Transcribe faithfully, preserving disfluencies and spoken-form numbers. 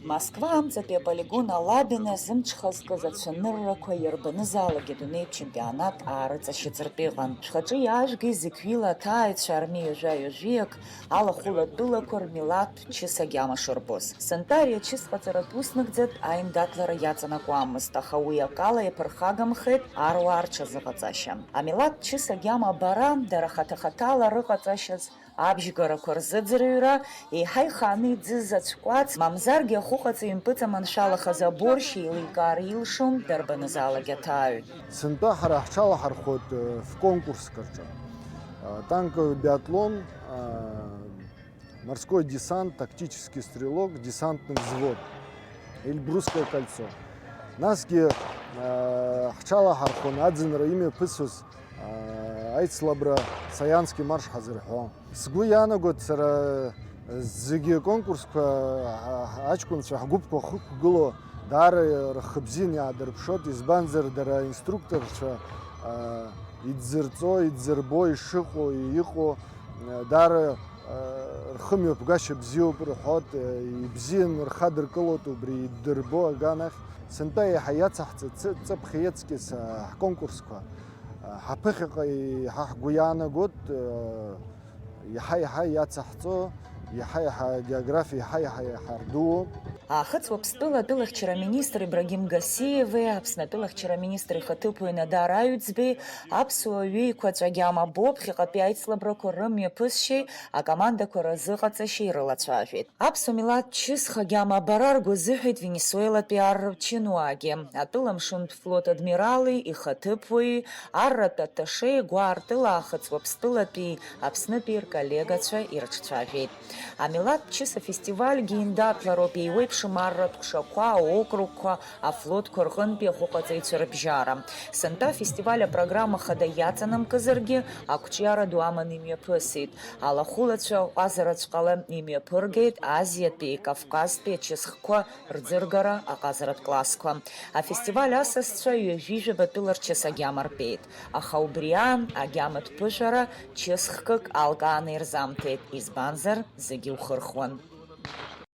Москва амҵатәи аполигон Алабино зымҽхазкыз ацәаныррақәа иарбанызаалак адунеитә чемпионат аарыҵашьыцыртә иҟан. Шәхаҿы иаажәгеи зықьҩыла аҭааҩцәа армеи ҩажәа-ҩажәиак алахәыла тәылақәа рмилаҭтә чыс агьама шырбоз. Сынтәа ари ачыс ҟаҵаратә уснагӡатә аимдаҭлара иаҵанакуамызт, аха уи акала иаԥырхагамхеит аруаа рҽазыҟаҵашьа. Амилаҭтә чыс агьама абара, дара хаҭа-хаҭала рыҟаҵашьаз, абжьгарақәа рзыӡырҩра, еиҳа ихааны иӡыз ацәкәац, мамзаргьы ахәыҟаҵаҩ импыҵаманшәалахаз аборшь еиликаар илшон дарбанызаалак аҭааҩ. Сынтәа ҳара ҳҽалаҳархәоит, э, в конкурск рҿы. Э, танковый биатлон, э, морской десант, тактический стрелок, десантный взвод, Эльбрусское кольцо. Насгьы, э, ҳҽалаҳархәон аӡынра имҩаԥысуаз, э, аицлабра Саианский марш ҳазырҳәо. Сгәы иаанагоит сара зегьы аконкурсқәа, а-, аҷкәынцәа ҳгәыԥқәа хықәгылоу даара рхы бзианы иаадырԥшуеит, избанзар дара аинструкторцәа, а, идзырҵо, идзырбо, ишыҟоу, иҟоу, а, даара, а, рхымҩаԥгашьа бзиоуп рҳәоит, а, ибзианы рхадыркылоит убри идырбо аганахь. Сынтәа еиҳа иацаҳҵеит цы-, ҵыԥх иеҵкьыс, а, ҳконкурсқәа. Ҳаԥыхьаҟа еиҳа ҳгәы иаанагоит, еиҳа-еиҳа иацаҳҵо, еиҳа-еиҳа агеографиа еиҳа-еиҳа иҳардууо. Аахыҵ Уаԥстәыла атәылахьчара аминистр Ибрагим Гасиеви Аԥсны атәылахьчара аминистр ихаҭыԥуаҩ Надар Аҩӡбеи аԥсуа ҩеиқәаҵәа агьама або ԥхьаҟатәи аицлабрақәа рымҩаԥысшьеи акомандақәа рзыҟаҵашьеи рылацәажәеит. Аԥсуа милаҭ чысха агьама абара ргәы азыҳәеит Венесуелатәи арратә чынуаагьы, атәыла амшынтә флот адмирали ихаҭыԥуаҩи, арратә атташеи, гәаартыла Аахыҵ Уаԥстәылатәи Аԥснытәи рколлегацәа ирыҿцәажәеит. Амилаҭ чыс афестивальгьы еиндаҭлароуп, еиуеиԥшым арратә ҟәшақәа, аокругқәа, афлотқәа рҟынтәи ахәыҟаҵаҩцәа рыбжьара. Сынтәа афестиваль апрограмма хада иаҵанамкызаргьы, ақәҿиара ду аманы имҩаԥысит. Алахәылацәа ҟазараҵәҟьала имҩаԥыргеит Азиатәи, Кавказтәи ачысхқәа рӡыргара аҟазаратә классқәа. Афестиваль асасцәа ҩажәижәаба тәыла рчыс агьама ртәеит, аха убри аан агьаматә ԥышәара чысхкык алкааны ирзамҭеит, избанзар, зегьы ухырхуан.